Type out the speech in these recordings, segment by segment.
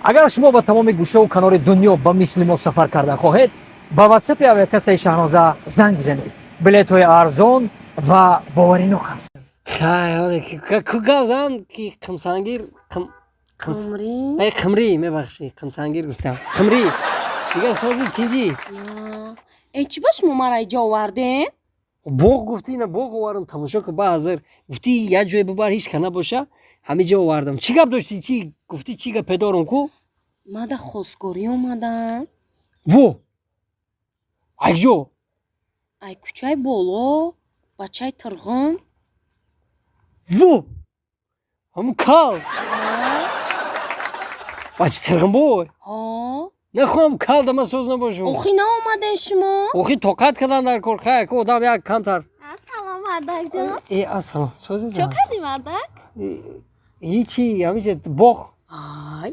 Агар шумо ба тамоми гӯшаву канори дунё ба мисли мо сафар карда хоҳед, ба ватсапи авиакассаи Шаҳноза занг бизанед. Билетҳои арзон ва боваринок аст. Хай, ку гап зан ки қимсангир Қумрӣ? Эй, қимрӣ, мебахшӣ, қимсангир гуфтам. Қимрӣ. Дигар сози, тинҷӣ? Э, чӣ ба шумо мара иҷо овардем? Боғ гуфтӣ, ина боғ овардам, тамошо кун. Ба ҳазир гуфтӣ як ҷое бибар, ҳеч ка набоша, ҳамин ҷо овардам. Чӣ гап доштӣ, чӣ гуфтӣ, чӣ гапе дорум ку? Мада хостгорӣ омадам. Во! Айҷо? Ай кӯчаи боло, бачаи Тирғун. Во! Ҳамун кал. Бачи Тирғунбой? Ҳо. Нахоҳам кал дама соз набошум. Охи, наомадем шумо? Охи, тоқат кардан дар кор, хай, ку одам як камтар. Салом, мардакҷон. Э, ассалом, сози. Чо кардӣ, мардак? Ҳичи, ҳамиҷа боғ. Ай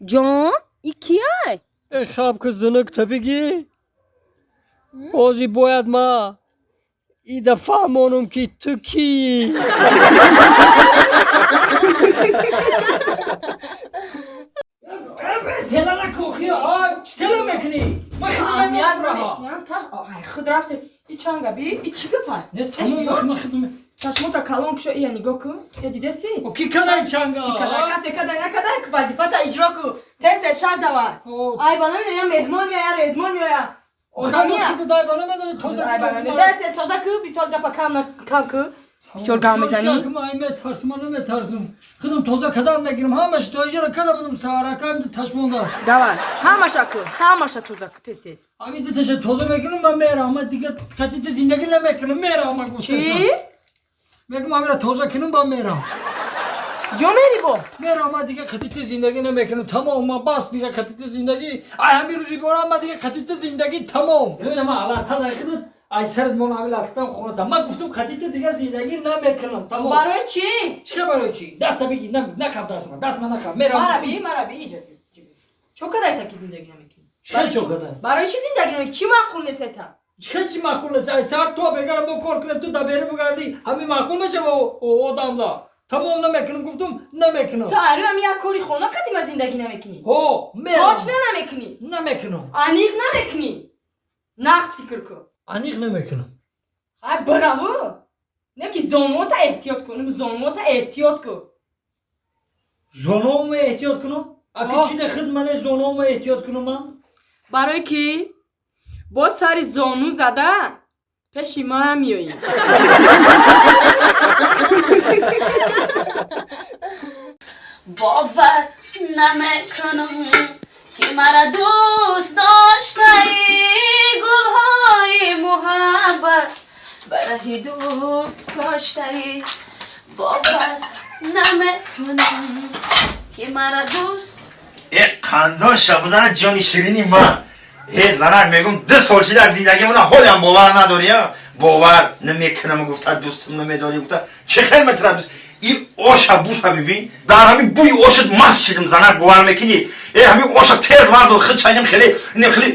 ҷон, и кияй? Э, хаб ку, зинук та бигӣ. Ҳозир бояд ма ида фаҳмонам, ки ту кии. Тела накохи, ай, чӣ тела мекунӣ? Аҳамият наметиҳам, та ай худ рафте. И чанга би, и чӣ гапай? Чашмота калон кушо, ия нигоҳ кун, я дидаси? Ки кадай чанга? Ки кадай? Касе кадай накадай, вазифата иҷро ку. Тез тез шак давай. Ай ба намедонам, я меҳмон меоя, резмон меоя. Одамия. Тез тез тоза ку, бисёр гапа кам кам ку. Бисёр гап мезанӣ. Ай, метарсам, ман наметарсам. Худам тоза кадан мегирам, ҳамаш тоиҷара када будам, саҳаракам ташмонда. Давай, ҳамаша ку, ҳамаша тоза ку, тез тез. Ҳамин диташа тоза мекунам, ман мерам, ман дига қатити зиндагӣ намекунам, мерам, ман гуфтам. Чӣ? Мегум, ҳамира тоза кунам, ба мерам. Ҷо мери бо? Мерам, ман дига қатити зиндагӣ намекунам, тамом, ман бас, дига қатити зиндагӣ. Ай ҳамин рӯзи борам, ман дига қатити зиндагӣ тамом. Бибина, ман аллата дай худат, ай сарат мон ҳамин латтам хонатам. Ман гуфтам, қатити дига зиндагӣ намекунам, тамом. Барои чӣ? Чӣ барои чӣ? Даста биги, нахаб дастма, дастма нахаб. Мерам. Мара би, мара би, иҷа. Чо кадай таки зиндагӣ намекунӣ? Чӣ чо кадай? Барои чӣ зиндагӣ намекунӣ? Чӣ маъқул нест та? Чӣ чӣ маъқул нест? Ай сар то бегара мо кор кунем, ту да бери бугардӣ, ҳамин маъқул мешава одамда. Тамом, намекунам, гуфтум, намекунам. Ту ари ҳами як кори хона қадима зиндагӣ намекунӣ? Ҳо, мерам. Точно намекунӣ? Намекунам. Аниқ намекунӣ? Нақс фикр кун. Аниқ намекунам. Ай браву! Не ки зонуота эҳтиёт кун, зонуота эҳтиёт кун. Зонуома эҳтиёт кунам? Аки чӣ да худ мане зонуома эҳтиёт кунам ман? Барое ки бо сари зону зада пеши ман меоӣ. Бовар намекунам, ки мара дӯст доштаи, гулҳои муҳаббат бараҳи дӯст коштаи. Бовар намекунам, ки мара дӯст Э, қандоша бизана, ҷони ширини ман. Э, занак, мегум, 2 сол шида зиндагимона, ҳолям бовар надорӣ, бовар намекунам гуфта, дӯстам намедорӣ гуфта, чӣ хел метавонад дӯст и оша буша бибин, дар ҳамин бӯи ошат маст шидим, занак, бовар мекунӣ? Э, ҳамин оша тез вардор, худ чайнем хеле, нем хеле,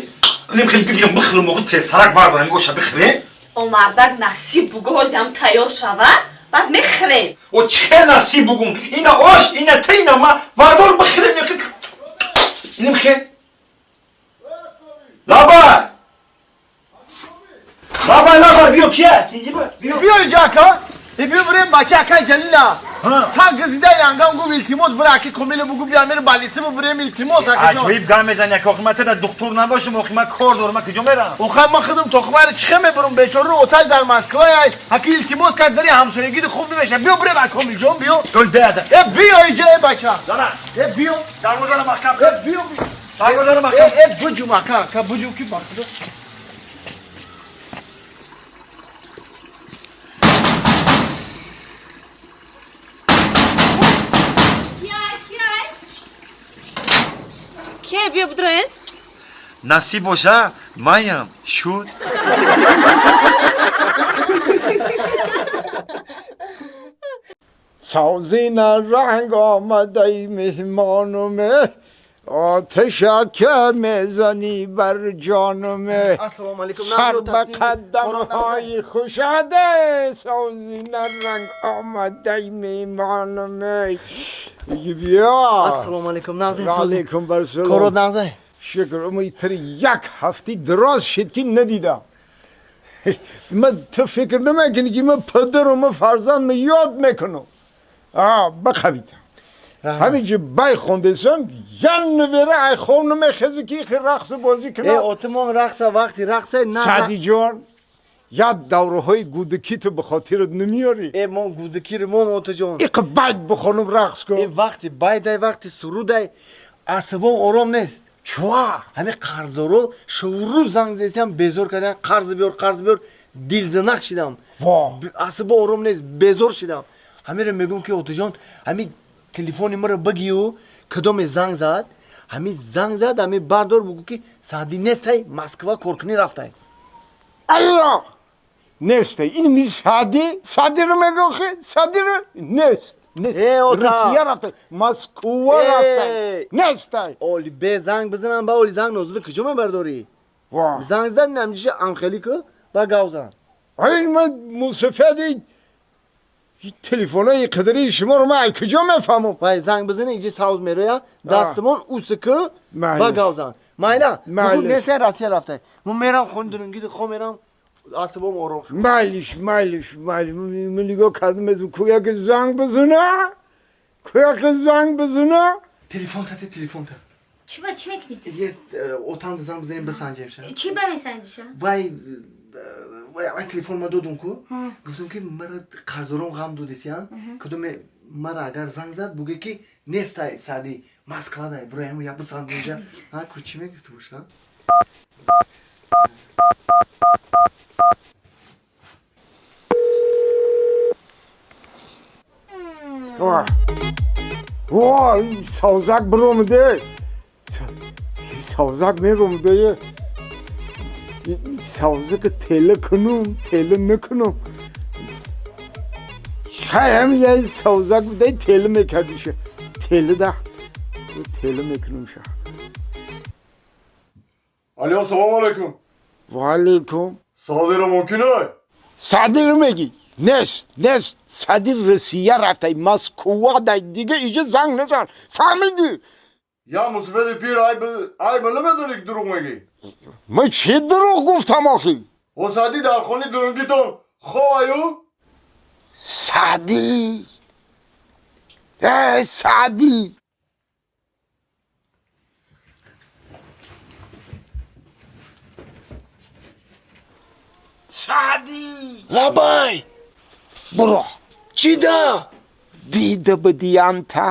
нем хеле бигирам, бихӯрам, охи тезтарак вардор, ҳамин оша бихӯрем. О, мардак, насиб бугу, ҳозиам тайёр шавад, баъд мехӯрем. О, чӣ насиб бугум, ина ош, ина ты, ина ма, вардор, бихӯрем, нем хел. Лабай! Лабай, лабай, биё, кия? Тинҷи ба, биё. Биё иҷа, ака. Биё, бирем, бача, акай Ҷалила. Сан гизида янгам гуфт, илтимос, бира, аки Комиле бугу, бия, мери балиси бубирем, илтимос, акаҷон. Аҷоиб гап мезани, ака, охи ман тада духтур набошам, охи ман кор дорам, ман куҷо мерам? Охай, ман худам тохмари чихе мебурам, бечора оташ дар Москва ай. Аки, илтимос кард, дари ҳамсоягиди хуб намеша. Биё, бирем, ака Комилҷон, биё. Гул деада. Э, биё иҷа, э, бача. Зана. Э, биё. Дарвозаро маҳкам кун. Э, биё. Дарвозаро маҳкам. Э, э, буҷум, ака, ака, буҷум, ки бахудо. Кия, биё, бидроен. Насиб боша, маям шуд. Созина ранг омадай, меҳмону. آتشا که میزنی بر جانم السلام علیکم سر به قدم های خوشاده سازی رنگ آمده میمانم بیا السلام علیکم نازنین علیکم بر سلام کارو نازنین شکر امید یک هفته دراز شد که ندیدم من تو فکر نمیکنی که من پدر و من فرزند من یاد میکنم بخویدم همینجا بای خونده سم ین نویره ای خون نمیخزی که خیلی رقص بازی کنم ای اتمام رقص وقتی رقص نه سعدی جان یاد دوره های گودکی تو به خاطرت نمیاری ای ما گودکی رو من اتو جان ایق باید بخونم رقص کن ای وقتی باید ای وقتی سرود ای اعصابم آرام نیست چوا همه قرضدارو شورو زنگ زدم بیزار کردن قرض بیار قرض بیار دلزنک شدم وا اعصابم آرام نیست بیزار شدم همه رو میگم که اتو جان همه телефони маро багию кадоме занг зад ҳами занг зад ҳами бардор бугӯ ки Саъдӣ нестай Москва коркунӣ рафтай алло нестай ин ми Саъдӣ Саъдиро мегӯхи Саъдиро нест нест Русия рафтай Москва рафтай нестай оли бе занг бизанам ба оли занг нозуда куҷо мебардорӣ занг задан намҷиша анхелӣ ку ба гав зан ай ман мусафеди телефонҳои қадри шуморо ман ай куҷо мефаҳмам вай занг бизани иҷи савз мероя дастамон уску ба гав зан майла бугу несай Россия рафтай ман мерам хони дурангиди хо мерам асабом ором шуд майлиш майлиш майлиш ман нигоҳ кардам аз кӯяки занг бизана кӯяки занг бизана телефон тате телефон та чӣ ба чӣ мекунед отам занг бизанем бисанҷемша чӣ ба месанҷиша вай вай телефон ма додум ку гуфтам ки мара қарздором ғам додесиян кадоме мара агар занг зад буге ки нестай Саъдӣ Москвадай бураям я бисанҷа ку чӣ мегуфту боша ва савзак биромаде савзак меромаде савзака тела кунум тела накунум хаям я савзак будай тела мекардиша тела да тела мекунум ша алло салом алейкум ва алейкум Саъдиро мумкин ай Саъдиро мегӣ нест нест Саъди Русия рафтай Москва дай дига иҷа занг назан фаҳмидӣ я мусафеди пир ай ба намедонӣ ки дурӯғ мегӣ ман чӣ дурӯғ гуфтам охӣ о Саъдӣ дар хони дурангитон ховаю Саъдӣ э Саъдӣ Саъдӣ лабай буро чӣ да дида ба диянта.